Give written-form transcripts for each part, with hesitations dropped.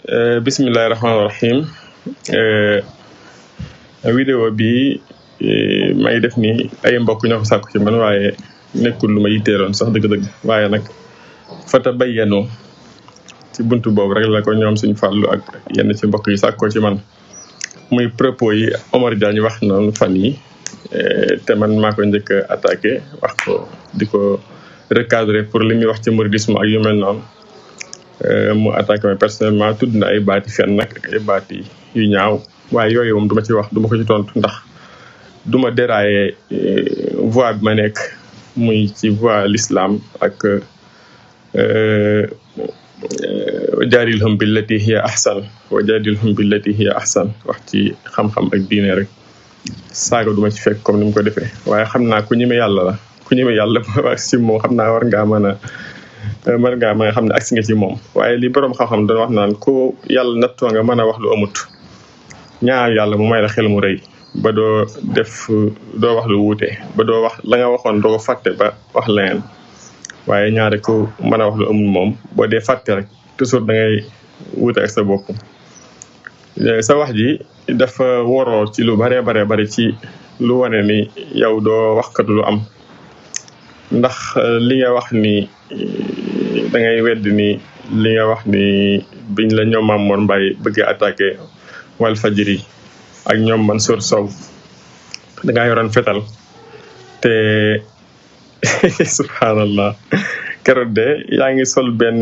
bismillahi rahmaani rahim vidéo bi may def ni ay mbokk ñoo ko sàkku ci man waaye nekkul lu ma yitteeloon sax dëgg-dëgg waaye nag fata bayyanu ci buntu boobu rek la ko ñoom suñu fàllu ak yenn ci mbokk yi sàkkoo ci man muy propos yi Omar Diagne wax noonu fan yi te man maa ko njëkk a attaqué wax ko di ko recadrer pour li muy wax ci mouridisme ak yu mel noonu mu attaqué ma personnellement tudd na ay baati fen nag ak ay baati yu ñaaw waaye yooyu moom duma ci wax duma ko ci tontu ndax duma dérailler voie bi ma nekk muy ci voie l'islam ak jaadilhum billati hiya ahsan wa jaadilhum billati hiya ahsan wax ci xam-xam ak diine rek saaga duma ci fekk comme ni mu ko defee waaye xam naa ku ñeme yàlla la ku ñeme yàlla ba si moom xam naa war ngaa mën a xam ne agsi nga ci moom waaye li boroom xam-xam doon wax naan ku yàlla nattoo nga mën a wax lu amut ñaar yàlla mu may la xel mu rëy ba doo wax lu wuute ba doo wax la nga waxoon doo ko fàtte ba wax leneen waaye ñaare ku mën a wax lu amul moom boo dee fàtte rek toujours da ngay wuute ak sa bopp sa wax ji dafa woroo ci lu bare ci lu wane ni yow doo waxkat lu am ndax li nga wax ni da ngay wedd ni li nga wax ni biñ la ñoom Mamour Mbaye bëgg attaqué Walfadjri ak ñoom Mansour Sow da ngaa yoroon fetal te subhanallah keroog de yaa ngi sol benn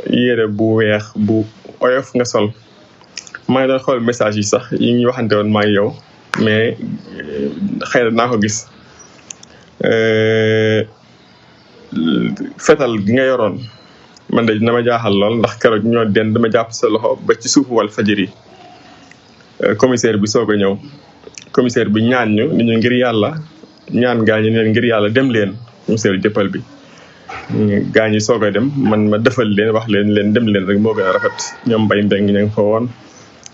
yére bu weex bu oyof nga sol maa ngi doon xool message yi sax yi ñu waxante woon maa ngi yow mais xëy na naa ko gis fetal gi nga yoroon man de dina ma jaaxal lool ndax keroog ñoo den dama jàpp sa loxo ba ci suufu Walfadjri commissaire bi soog a ñëw commissaire bi ñaan ñu ni ñu ngir yàlla ñaan gaañu leen ngir yàlla dem leen commissaire jëppal bi gaañi soog a dem man ma defal leen wax leen dem leen rek moo gën a rafet ñoom Mbaye Mbeng ña nga fa woon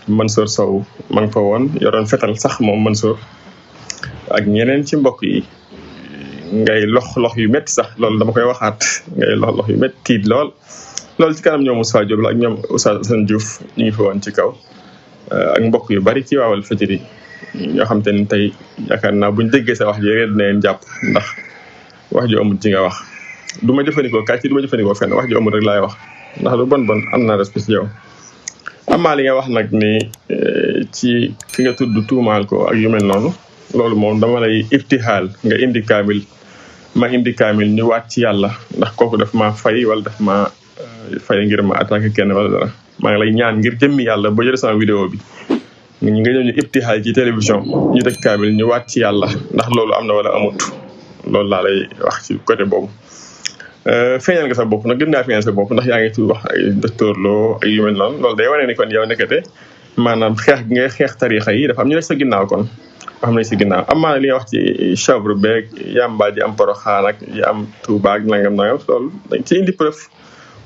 Mansour Sow ma nga fa woon yoroon fetal sax moom Mansour ak ñeneen ci mbokk yi ngay lox yu métti sax loolu dama koy waxaat ngay lox yu métti tiit loolu ci kanam ñoom Moussa Diop la ak ñoom Oustaz Assane Diouf ñu ngi fa woon ci kaw ak mbokk yu bari ci waawal Walfadjri ñoo xam te ne tey yaakaar naa buñ déggee sa wax ji rek dina leen jàpp ndax wax ju amul ci nga wax du ma jëfandikoo kàcc du ma jëfandikoo fenn wax ju amul rek laay wax ndax lu bon am naa respect ci yow amaa li nga wax nag ni ci ki nga tudd tuumaal ko ak yu mel noonu loolu moom dama lay ibtihaal nga indi kaamil ma indi kaamil ñu waat ci yàlla ndax kooku daf ma fay wala daf ma fay ngir ma attaqué kenn wala dara maa ngi lay ñaan ngir jëmmi yàlla boo jëlee sama vidéo bi nga ñëw ñu ibtihaal ci télévision ñu teg kaamil ñu waat ci yàlla ndax loolu am na wala amut loolu laa lay wax ci côté boobu feeñal nga sa bopp nag gën ngaa feeñal sa bopp ndax yaa ngi tudd wax ay docteur Lo ak yu mel noonu loolu day wane ni kon yow nekkate maanaam xeex gi ngay xeex tarixa yi dafa am ñu ne sa ginnaaw kon xam nañ si ginnaaw amaa li nga wax ci chabre beeg yamba ji am Porokhane ak yi am Touba ak nangam loolu dañ ci indi preuve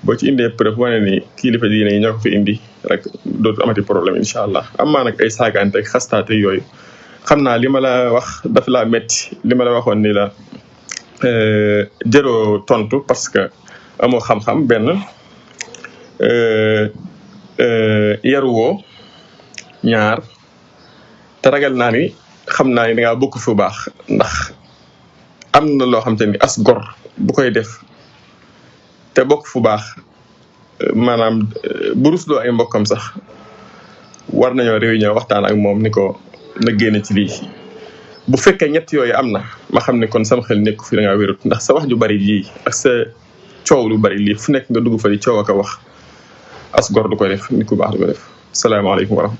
boo ci indee preuve wane ni kilifa diine yi ñoo ko fi indi rek dootu amati problème incha allah amaa nag ay saagaante ak xastaate yooyu xam naa li ma la wax dafa laa métti li ma la waxoon ni la jëroo tontu parce que amoo xam-xam benn yaruwoo ñaar te ragal naa ni xam naa ni dangaa bokk fu baax ndax am na loo xam te ni as gor bu koy def te bokk fu baax maanaam bu rusloo ay mbokkam sax war nañoo réunion waxtaan ak moom ni ko na génne ci lii bu fekkee ñett yooyu am na ma xam ne kon sama xel nekku fi da ngaa wérut ndax sa wax ju bari lii ak sa coow lu bari lii fu nekk nga dugg fa di coow ak a wax as gor du ko def nit ku baax du ko def salaamaaleykum wa rahmatulah